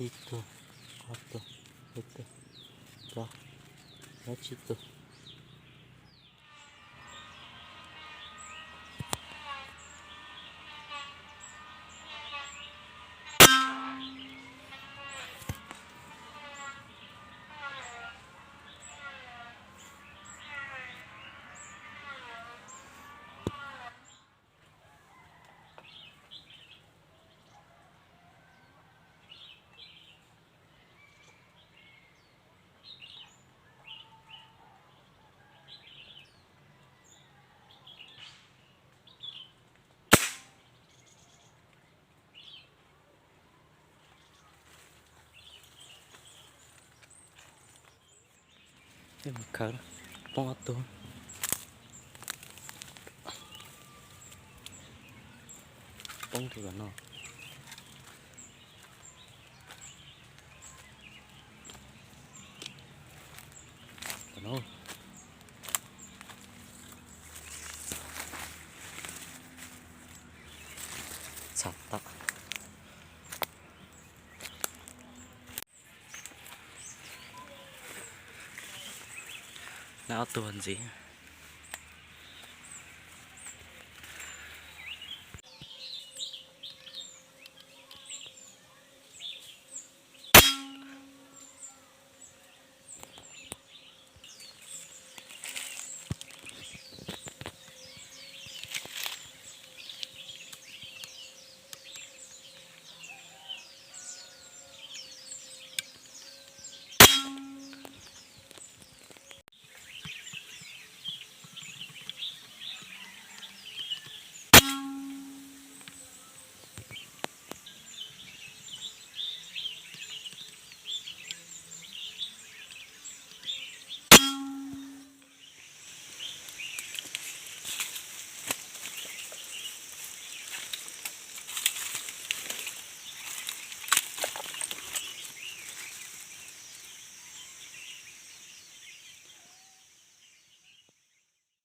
Ib tug, ob tug, peb tug, plaub, plaub tsib tug. Peb mus khawb, poob ob tug, poob rau tom no. Tom no. Txhav tag. Nab ob tug ntxiv.